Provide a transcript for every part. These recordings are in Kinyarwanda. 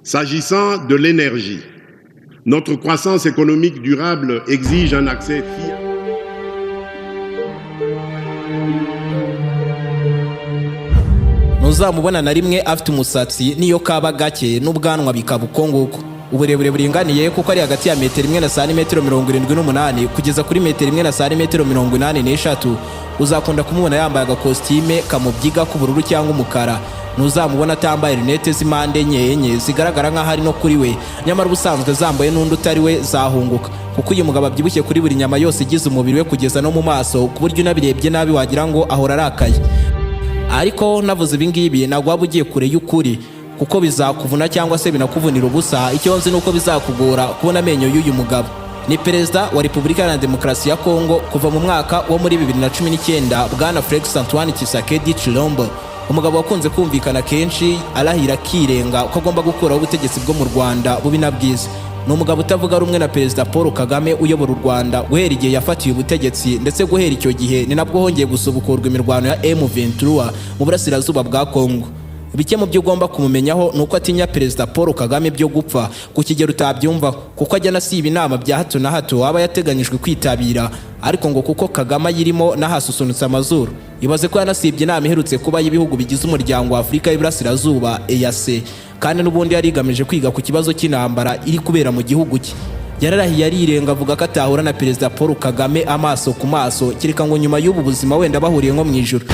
S'agissant de l'énergie, notre croissance économique durable exige un accès fiable. Ntuzamubona na rimwe afite umusatsi, niyo kaba gake, n'ubwanwa bikaba uko nguko. Uburebure buringaniye, kuko ari hagati ya metero 1 na santimetero 78 kugeza kuri metero 1 na santimetero 83. Uzakunda kumubona yambaye agakositime kamubyiga k'ubururu cyangwa umukara. Ntuzamubona atambaye rinete z'impande enye enye zigaragara nk'aho ari no kuri we, nyamara ubusanzwe zambaye n'undi utari we zahunguka, kuko uyu mugabo abyibushye kuri buri nyama yose igize umubiri we kugeza no mu maso, ku buryo unabirebye nabi wagira ngo ahora arakaye. Ariko navuze ibi ngibi, ntabwo waba ugiye kure y'ukuri, kuko bizakuvuna cyangwa se binakuvunira ubusa. Icyo nzi ni uko bizakugora kubona amenyo y'uyu mugabo. Ni Perezida wa Repubulika Iharanira Demokarasi ya Kongo kuva mu mwaka wo muri 2019, Bwana Felix Antoine Tshisekedi Tshilombo, umugabo wakunze kumvikana kenshi arahira akirenga ko agomba gukuraho ubutegetsi bwo mu Rwanda bubi na bwiza. Ni umugabo utavuga rumwe na Perezida Paul Kagame uyobora u Rwanda guhera igihe yafatiye ubutegetsi, ndetse guhera icyo gihe ni nabwo hongeye gusubukurwa imirwano ya M23 mu burasirazuba bwa Kongo. Bike mu byo ugomba kumumenyaho ni uko atinya Perezida Paul Kagame byo gupfa ku kigero utabyumvaho, kuko ajya anasiba inama bya hato na hato aba yateganyijwe kwitabira, ariko ngo kuko Kagame ayirimo n'ahasusunutse amazuru. Ibaze ko yanasibye inama iherutse kuba y'ibihugu bigize Umuryango wa Afurika y'Iburasirazuba, EAC, kandi n'ubundi yari igamije kwiga ku kibazo cy'intambara iri kubera mu gihugu cye. Yararahiye arirenga, avuga ko atahura na Perezida Paul Kagame amaso ku maso, kereka ngo nyuma y'ubu buzima wenda bahuriye nko mu ijuru.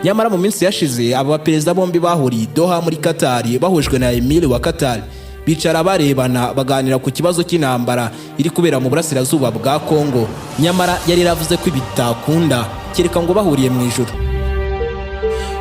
Nyamara mu minsi yashize aba baperezida bombi bahuriye i Doha muri Katari, bahujwe na Emir wa Katari, bicara barebana, baganira ku kibazo cy'intambara iri kubera mu burasirazuba bwa Kongo. Nyamara yari yaravuze ko ibitakunda kereka ngo bahuriye mu ijuru.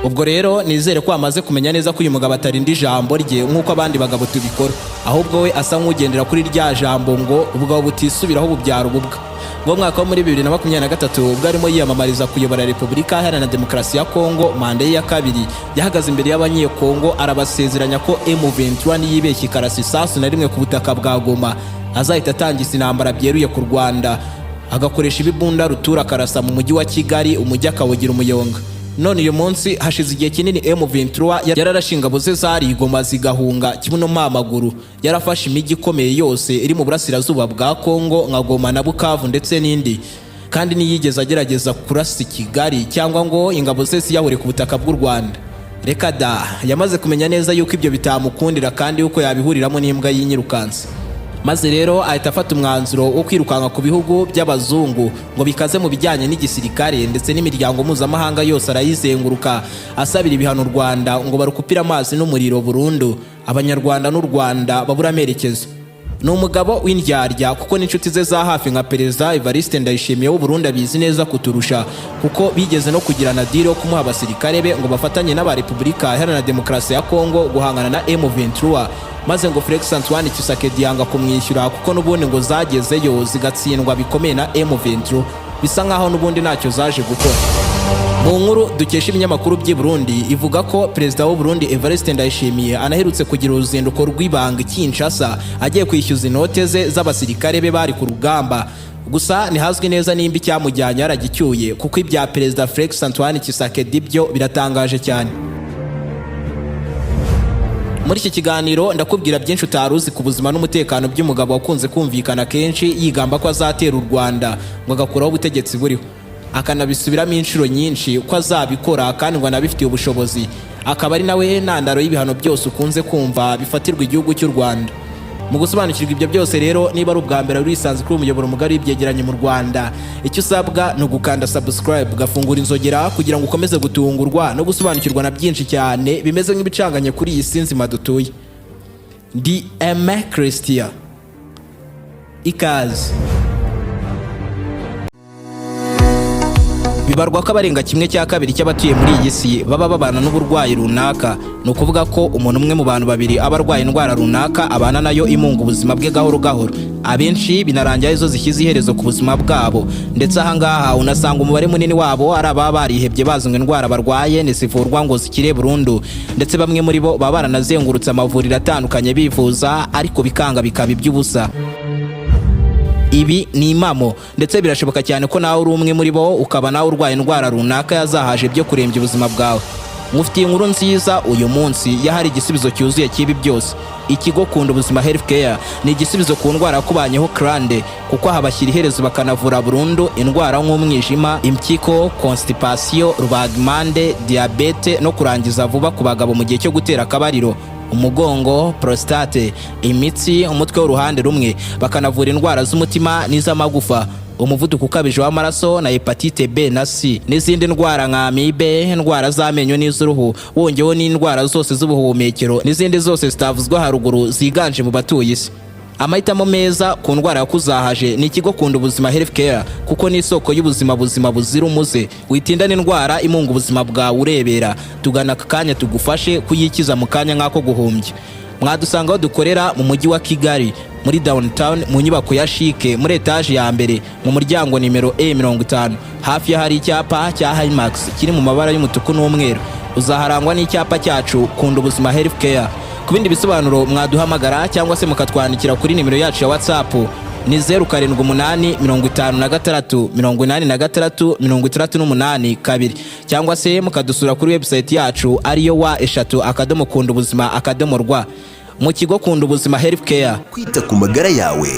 Ubwo rero nizere ko wamaze kumenya neza ko uyu mugabo atarinda ijambo rye nk'uko abandi bagabo tubikora, ahubwo we asa nk'ugendera kuri rya jambo ngo ubugabo butisubiraho bubyara ububwa. Ngo mwaka wo muri 2023, ubwo arimo yiyamamariza kuyobora Repubulika Iharanira Demokarasi ya Kongo manda ye ya kabiri, yahagaze imbere y'Abanyekongo arabasezeranya ko M23 niyibeshya ikarasa isasu na rimwe ku butaka bwa Goma, azahita atangiza intambara byeruye ku Rwanda, agakoresha ibibunda rutura akarasa mu mujyi wa Kigali, umujyi akawugira umuyonga. None uyu munsi hashize igihe kinini M23 yararashe ingabo ze zari i Goma zigahunga kibuno amaguru, yarafashe imijyi ikomeye yose iri mu burasirazuba bwa Kongo nka Goma na Bukavu ndetse n'indi, kandi ntiyigeze agerageza kurasa i Kigali cyangwa ngo ingabo ze ziyahure ku butaka bw'u Rwanda. Reka da, yamaze kumenya neza yuko ibyo bitamukundira kandi yuko yabihuriramo n'imbwa y'inyirukansi. Maze rero ahita afata umwanzuro wo kwirukanka ku bihugu by'abazungu ngo bikaze mu bijyanye n'igisirikare, ndetse n'imiryango mpuzamahanga yose arayizenguruka asabira ibihano u Rwanda ngo barukupire amazi n'umuriro burundu, Abanyarwanda n'u Rwanda babura amerekezo. Ni umugabo w'indyarya, kuko n'inshuti ze za hafi nka Perezida Evariste Ndayishimiye w'u Burundi abizi neza kuturusha, kuko bigeze no kugirana deal yo kumuha abasirikare be ngo bafatanye n'aba Repubulika Iharanira Demokarasi ya Kongo guhangana na M23, maze ngo Felix Antoine Tshisekedi yanga kumwishyura, kuko n'ubundi ngo zagezeyo zigatsindwa bikomeye na M23, bisa nkaho n'ubundi ntacyo zaje gukora. Mu nkuru dukesha ibinyamakuru by'i Burundi, ivuga ko Perezida w'u Burundi Evariste Ndayishimiye anaherutse kugira uruzinduko rw'ibanga i Kinshasa, agiye kwishyuza inote ze z'abasirikare be bari ku rugamba. Gusa ntihazwi neza nimba icyamujyanye yaragicyuye, kuko ibya Perezida Felix Antoine Tshisekedi byo biratangaje cyane. Muri iki kiganiro ndakubwira byinshi utari uzi ku buzima n'umutekano by'umugabo wakunze kumvikana kenshi yigamba ko azatera u Rwanda ngo agakuraho ubutegetsi buriho, akanabisubiramo inshuro nyinshi ko azabikora kandi ngo anabifitiye ubushobozi, akaba ari nawe ntandaro y'ibihano byose ukunze kumva bifatirwa igihugu cy'u Rwanda. Mu gusobanukirwa ibyo byose rero, niba ari ubwa mbere wisanze kuri umuyoboro mugari w'ibyegeranyo mu Rwanda, icyo usabwa ni ugukanda subscribe, ugafungura inzogera kugira ngo ukomeze gutungurwa no gusobanukirwa na byinshi cyane bimeze nk'ibicanganye kuri iyi si nzima dutuye. Ndi M Christian, ikaze. Bibarwa ko abarenga 1/2 cy'abatuye muri iyi si baba babana n'uburwayi runaka. Ni ukuvuga ko umuntu umwe mu bantu babiri aba arwaye indwara runaka abana nayo imunga ubuzima bwe gahoro gahoro. Abenshi binarangira izo zishyize iherezo ku buzima bwabo, ndetse ahangaha unasanga umubare munini wabo ari ababa barihebye bazi ngo indwara barwaye ntizivurwa ngo zikire burundu, ndetse bamwe muri bo baba baranazengurutse amavuriro atandukanye bivuza, ariko bikanga bikaba iby'ubusa. Ibi ni impamo, ndetse birashoboka cyane ko nawe uri umwe muri bo, ukaba nawe urwaye indwara runaka yazahaje byo kurembya ubuzima bwawe. Mufitiye inkuru nziza uyu munsi yahari, igisubizo cyuzuye cy'ibi byose. Ikigo Kunda Ubuzima Health Care ni igisubizo ku ndwara yakubanyeho karande, kuko aha bashyira iherezo bakanavura burundu indwara nk'umwijima, impyiko, constipation, rubagimpande, diyabete no kurangiza vuba ku bagabo mu gihe cyo gutera akabariro, umugongo, prostate, imitsi, umutwe w'uruhande rumwe. Bakanavura indwara z'umutima n'iz'amagufa, umuvuduko ukabije w'amaraso na hepatite B na C, n'izindi ndwara nka amibe, indwara z'amenyo n'iz'uruhu, wongeyeho n'indwara zose z'ubuhumekero n'izindi zose zitavuzwe haruguru ziganje mu batuye isi. Amahitamo meza ku ndwara yakuzahaje ni ikigo Kunda Ubuzima Health Care, kuko ni isoko y'ubuzima buzima buzira umuze. Witindana indwara imunga ubuzima bwawe urebera. Tugana aka kanya tugufashe kuyikiza mu kanya nk'ako guhumbya. Mwadusanga aho dukorera mu mujyi wa Kigali, muri Downtown, mu nyubako ya CHIC, muri etaje ya mbere, mu muryango nimero E 50, hafi y'ahari icyapa cya Himax kiri mu mabara y'umutuku n'umweru. Uzaharangwa n'icyapa cyacu Kunda Ubuzima Health Care. Ku bindi bisobanuro mwaduhamagara cyangwa se mukatwandikira kuri nimero yacu ya WhatsApp, ni 0785 686 862, cyangwa se mukadusura kuri website yacu ariyo www.kundaubuzima.rw. Mu kigo Kunda Ubuzima Health Care, kwita ku magara yawe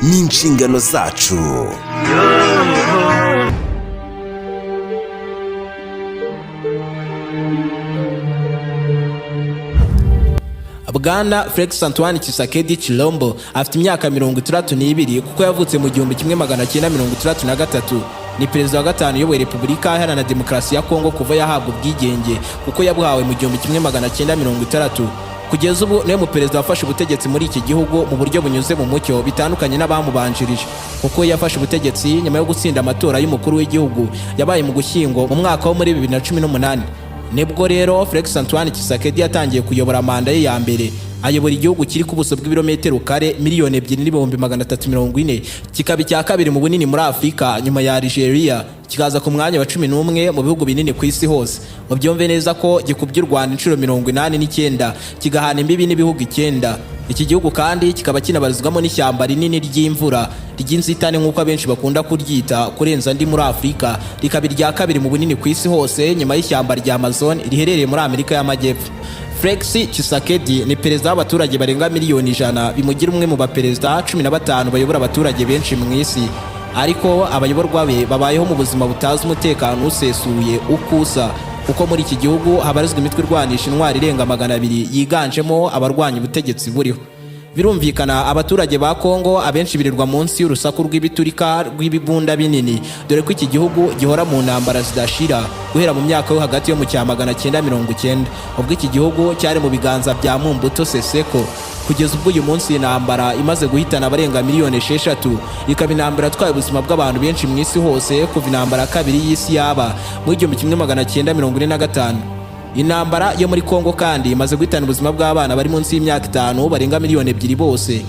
ni inshingano zacu. Bwana Felix Antoine Tshisekedi Tshilombo afite imyaka 62, kuko yavutse mu 1963. Ni perezida wa gatanu uyoboye Repubulika Iharanira Demokarasi ya Kongo kuva yahabwa ubwigenge, kuko yabuhawe mu 1960. Kugeza ubu niwe muperezida wafashe ubutegetsi muri iki gihugu mu buryo bunyuze mu mucyo, bitandukanye n'abamubanjirije, kuko yafashe ubutegetsi nyuma yo gutsinda amatora y'umukuru w'igihugu yabaye mu Gushyingo mu mwaka wo muri 2018. Nibwo rero Felix Antoine Tshisekedi yatangiye kuyobora manda ye ya mbere. Ayobora igihugu kiri ku buso bw'ibirometero kare 2,340,000, kikaba icya kabiri mu bunini muri Afurika nyuma ya Algeria, kikaza ku mwanya wa 11 mu bihugu binini ku isi hose. Mubyumve neza ko gikubye u Rwanda inshuro 89, kigahana imbibi n'ibihugu icyenda. Iki gihugu kandi kikaba kinabarizwamo n'ishyamba rinini ry'imvura ry'inzitane, nk'uko abenshi bakunda kuryita, kurenza andi muri Afurika, rikaba irya kabiri mu bunini ku isi hose nyuma y'ishyamba rya Amazon riherereye muri Amerika y'Amajyepfo. Felix Tshisekedi ni perezida w'abaturage barenga miliyoni 100, bimugira umwe mu baperezida 15 bayobora abaturage benshi mu isi. Ariko abayoborwa be babayeho mu buzima butazi umutekano usesuye uko usa, kuko muri iki gihugu habarizwa imitwe irwanisha intwaro irenga 200, yiganjemo abarwanya ubutegetsi buriho. Birumvikana, abaturage ba Kongo abenshi birirwa munsi y'urusaku rw'ibiturika rw'ibibunda binini, dore ko iki gihugu gihora mu ntambara zidashira guhera mu myaka yo hagati yo mu cya 990, ubwo iki gihugu cyari mu biganza bya Mobutu Seseko, kugeza ubwo uyu munsi iyi ntambara imaze guhitana abarenga miliyoni 6, ikaba intambara yatwaye ubuzima bw'abantu benshi mu isi hose kuva intambara ya kabiri y'isi yaba mu 1945. Intambara yo muri Kongo kandi imaze guhitana ubuzima bw'abana bari munsi y'imyaka 5 barenga miliyoni 2 bose.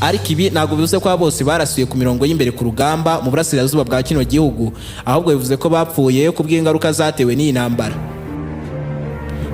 Ariko ibi ntabwo bivuze ko bose barasiwe ku mirongo y'imbere ku rugamba mu burasirazuba bwa kino gihugu, ahubwo bivuze ko bapfuye ku bw'ingaruka zatewe n'iyi ntambara.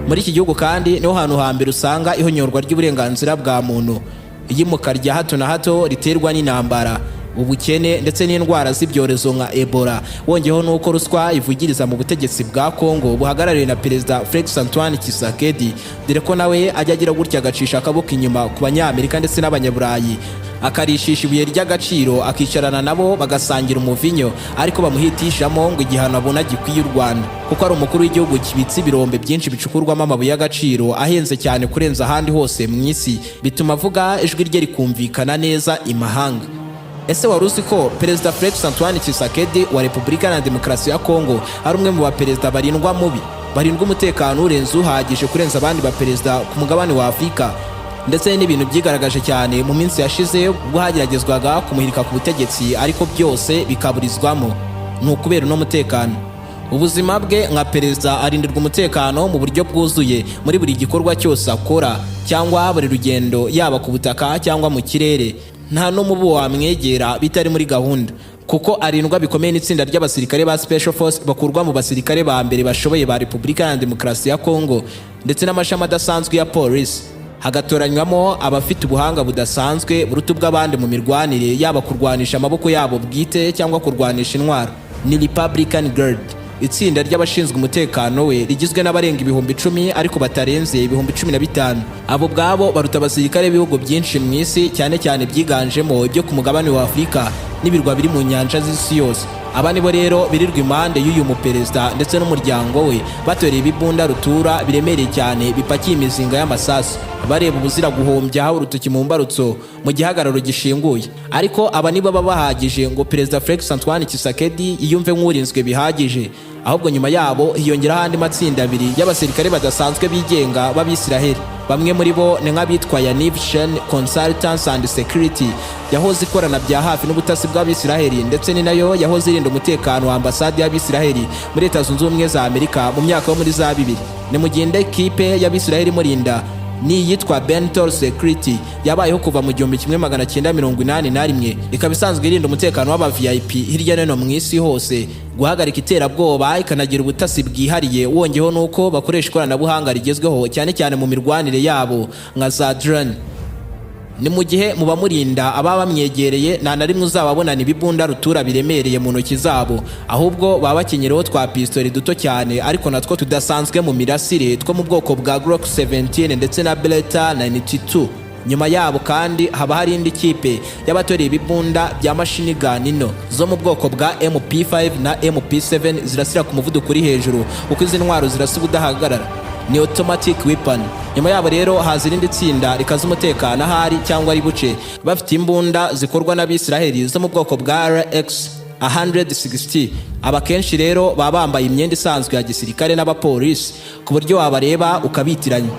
Muri iki gihugu kandi niho hantu hambere usanga ihonyorwa ry'uburenganzira bwa muntu, iyimuka rya hato na hato riterwa n'intambara, ubukene ndetse n'indwara z'ibyorezo nka Ebola. Wongeyeho n'uko ruswa ivugiriza mu butegetsi bwa Kongo buhagarariwe na Perezida Felix Antoine Tshisekedi, dore ko nawe ajya agira gutya agacisha akaboko inyuma ku Banyamerika ndetse n'Abanyaburayi, akarishisha ibuye ry'agaciro, akicarana nabo bagasangira umuvinyo, ariko bamuhitishamo ngo igihano abona gikwiye u Rwanda, kuko ari umukuru w'igihugu kibitse ibirombe byinshi bicukurwamo amabuye y'agaciro ahenze cyane kurenza ahandi hose mu isi, bituma avuga ijwi rye rikumvikana neza imahanga. Ese wari uzi ko Perezida Felix Antoine Tshisekedi wa Repubulika Iharanira Demokarasi ya Kongo ari umwe mu baperezida barindwa mubi, barindwa umutekano urenze uhagije kurenza abandi baperezida ku mugabane wa Afurika? Ndetse n'ibintu byigaragaje cyane mu minsi yashize ubwo hageragezwaga kumuhirika ku butegetsi, ariko byose bikaburizwamo, ni ukubera uno mutekano. Ubuzima bwe nka perezida, arindirwa umutekano mu buryo bwuzuye muri buri gikorwa cyose akora cyangwa buri rugendo, yaba ku butaka cyangwa mu kirere. Nta n'umubu wamwegera bitari muri gahunda, kuko arindwa bikomeye n'itsinda ry'abasirikare ba Special Force bakurwa mu basirikare ba mbere bashoboye ba Repubulika Iharanira Demokarasi ya Kongo, ndetse n'amashami adasanzwe ya polisi, hagatoranywamo abafite ubuhanga budasanzwe buruta ubw'abandi mu mirwanire, yaba kurwanisha amaboko yabo bwite cyangwa kurwanisha intwaro, ni Republican Guard. Itsinda ry'abashinzwe umutekano we rigizwe n'abarenga 10,000, ariko batarenze 15,000. Abo ubwabo baruta abasirikare b'ibihugu byinshi mu isi, cyane cyane byiganjemo ibyo ku mugabane wa Afurika n'ibirwa biri mu nyanja z'isi yose. Aba nibo rero birirwa impande y'uyu muperezida ndetse n'umuryango we, batoreye ibibunda rutura biremereye cyane bipakiye imizinga y'amasasu, bareba ubuzira guhombya urutoki mu mbarutso mu gihagararo gishinguye. Ariko aba nibo baba bahagije ngo Perezida Felix Antoine Tshisekedi yiyumve nk'urinzwe bihagije? Ahubwo nyuma yabo hiyongeraho andi matsinda abiri y'abasirikare badasanzwe bigenga b'Abisiraheli. Bamwe muri bo ni nk'abitwa Yaniv Shen Consultants and Security, yahoze ikorana bya hafi n'ubutasi bw'Abisiraheli, ndetse ni nayo yahoze irinda umutekano wa ambasade y'Abisiraheli muri Leta Zunze Ubumwe za Amerika mu myaka yo muri za 2000. Ni mu gihe indi ekipe y'Abisiraheli imurinda ni iyitwa Bentor Security, yabayeho kuva mu 1981, ikaba isanzwe irinda umutekano w'aba VIP hirya no hino mu isi hose, guhagarika iterabwoba, ikanagira ubutasi bwihariye. Wongeyeho nuko bakoresha ikoranabuhanga rigezweho cyane cyane mu mirwanire yabo nka za drone. Ni mu gihe mu bamurinda ababa bamwegereye nta na rimwe uzababonana ibibunda rutura biremereye mu ntoki zabo, ahubwo baba bakenyereho twa pistori duto cyane, ariko natwo tudasanzwe mu mirasire, two mu bwoko bwa Glock 17 ndetse na Beretta 92. Nyuma yabo kandi haba hari indi kipe y'abatoreye ibibunda bya machine gun nto zo mu bwoko bwa MP5 na MP7, zirasira ku muvuduko uri hejuru, kuko izi ntwaro zirasa ubudahagarara, ni automatic weapon. Nyuma yabo rero haza irindi tsinda rikaza umutekano ahari cyangwa ari buce, bafite imbunda zikorwa n'Abisiraheli zo mu bwoko bwa RX 160. Aba kenshi rero baba bambaye imyenda isanzwe ya gisirikare n'abapolisi, ku buryo wabareba ukabitiranya.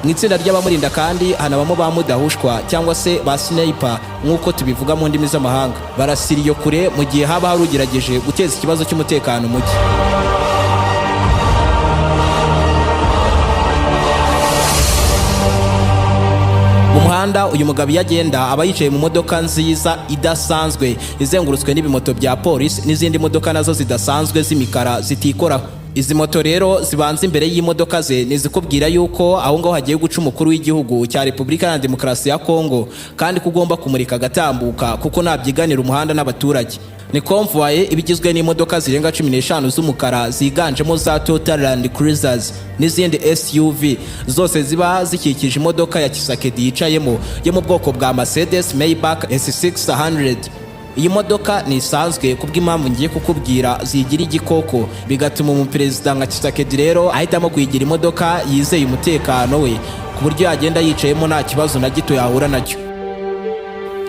Mu itsinda ry'abamurinda kandi hanabamo ba mudahushwa cyangwa se ba sniper nk'uko tubivuga mu ndimi z'amahanga, barasira iyo kure mu gihe haba hari ugerageje guteza ikibazo cy'umutekano muke. Mu muhanda uyu mugabo iyo agenda aba yicaye mu modoka nziza idasanzwe, izengurutswe n'ibimoto bya polisi n'izindi modoka nazo zidasanzwe z'imikara zitikoraho. Izi moto rero zibanza imbere y'imodoka ze nizikubwira yuko aho ngaho hagiye guca umukuru w'igihugu cya Repubulika ya Demokarasi ya Kongo, kandi ko ugomba kumurika agatambuka, kuko ntabyiganira umuhanda n'abaturage. Ni convoy iba igizwe n'imodoka zirenga 15 z'umukara, ziganjemo za Toyota Land Cruisers n'izindi SUV, zose ziba zikikije imodoka ya Tshisekedi yicayemo yo mu bwoko bwa Mercedes Maybach S600. Iyi modoka ntisanzwe kubw'impamvu ngiye kukubwira zigira igikoko, bigatuma umuperezida nka Tshisekedi rero ahitamo kuyigira imodoka yizeye umutekano we, ku buryo yagenda yicayemo nta kibazo na gito yahura nacyo.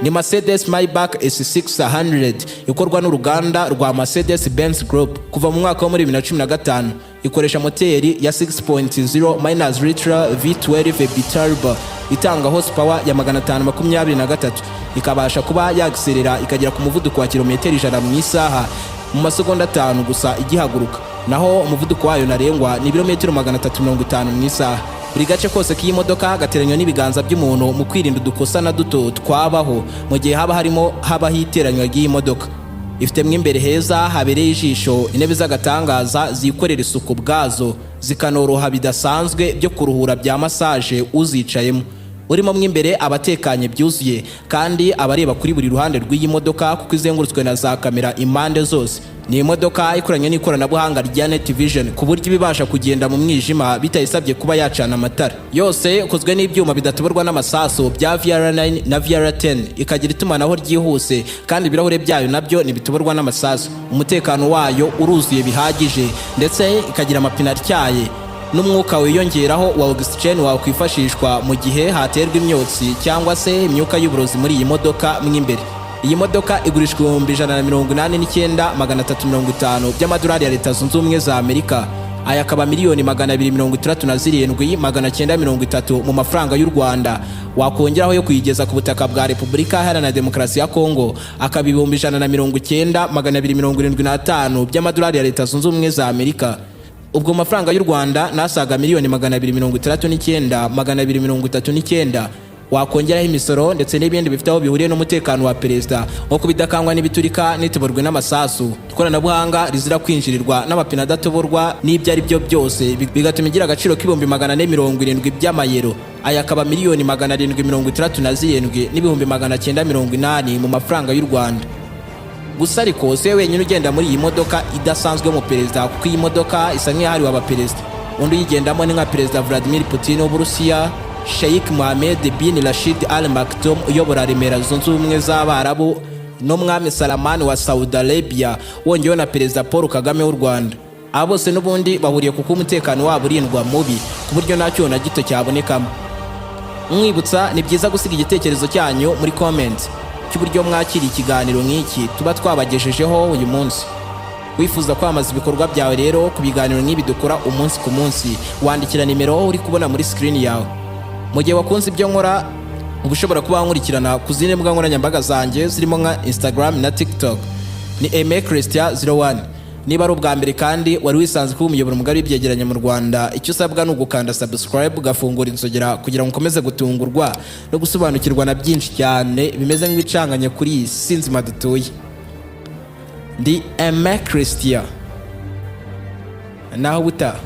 Ni Mercedes Maybach S600 ikorwa n'uruganda rwa Mercedes Benz Group kuva mu mwaka wo muri 2015. Ikoresha moteri ya 6.0 minus litre V12 biturbo, itanga horsepower ya 523, ikabasha kuba yagiserera ikagera ku muvuduko wa kilometero 100 mu isaha mu masegonda 5 gusa igihaguruka. Naho umuvuduko wayo ntarengwa ni ibirometero 350 mu isaha. Buri gace kose k'iyi modoka gateranywa n'ibiganza by'umuntu mu kwirinda udukosa na duto twabaho mu gihe haba harimo habaho iteranywa ry'iyi modoka. Ifitemo imbere heza habereye ijisho, intebe z'agatangaza zikorera isuku ubwazo, zikanoroha bidasanzwe byo kuruhura bya massage uzicayemo. Urimo mo imbere aba atekanye byuzuye, kandi aba areba kuri buri ruhande rw'iyi modoka, kuko izengurutswe na za kamera impande zose. Ni imodoka ikoranye n'ikoranabuhanga rya night vision, ku buryo iba ibasha kugenda mu mwijima bitayisabye kuba yacana amatara. Yose ikozwe n'ibyuma bidatoborwa n'amasasu bya VR9 na VR10, ikagira itumanaho ryihuse, kandi ibirahure byayo nabyo ntibitoborwa n'amasasu. Umutekano wayo uruzuye bihagije, ndetse ikagira amapine atyaye n'umwuka wiyongeraho wa oxygen wakwifashishwa mu gihe haterwa imyotsi cyangwa se imyuka y'uburozi muri iyi modoka mo imbere. Iyi modoka igurishwa 189,350 by'amadolari ya Leta Zunze Ubumwe za Amerika. Aya akaba 267,930,000 mu mafaranga y'u Rwanda. Wakongeraho yo kuyigeza ku butaka bwa Repubulika Iharanira Demokarasi ya Kongo, akaba 190,275 by'amadolari ya Leta Zunze Ubumwe za Amerika. Ubwo mu mafaranga y'u Rwanda nasaga 269,239,000. Wakongeraho imisoro ndetse n'ibindi bifite aho bihuriye n'umutekano wa perezida, nko kubidakangwa n'ibiturika n'itoborwe n'amasasu, ikoranabuhanga rizira kwinjirirwa n'amapine adatoborwa n'ibyo ari byo byose, bigatuma igira agaciro k'470,000 by'amayero. Aya akaba 767,980,000 mu mafaranga y'u Rwanda. Gusa ariko si we wenyine ugenda muri iyi modoka idasanzwe mu perezida, kuko iyi modoka isa nk'iyahariwe abaperezida. Undi uyigendamo ni nka Perezida Vladimir Putin w'Uburusiya, Sheikh Mohammed bin Rashid Al Maktoum uyobora Emira Zunze Ubumwe z'Abarabu, n'Umwami Salman wa Saudi Arabia, wongeyeho na Perezida Paul Kagame w'u Rwanda. Aba bose n'ubundi bahuriye kuko umutekano wabo urindwa mubi, ku buryo nta cyuho na gito cyabonekamo. Mwibutsa, ni byiza gusiga igitekerezo cyanyu muri comment cy'uburyo mwakira ikiganiro nk'iki tuba twabagejejeho uyu munsi. Wifuza kwamamaza ibikorwa byawe rero ku biganiro nk'ibi dukora umunsi ku munsi, wandikira nimero uri kubona muri screen yawe. Mu gihe wakunze ibyo nkora, uba ushobora kuba wankurikirana ku zindi mbuga nkoranyambaga zanjye zirimo nka Instagram na TikTok, ni Aime Christian 01. Niba ari ubwa mbere kandi wari wisanze kuba umuyoboro mugari w'ibyegeranyo mu Rwanda, icyo usabwa ni ugukanda subscribe, ugafungura inzogera kugira ngo ukomeze gutungurwa no gusobanukirwa na byinshi cyane bimeze nk'ibicanganye kuri iyi si nzima dutuye. Ndi Aime Christian, naho ubutaha.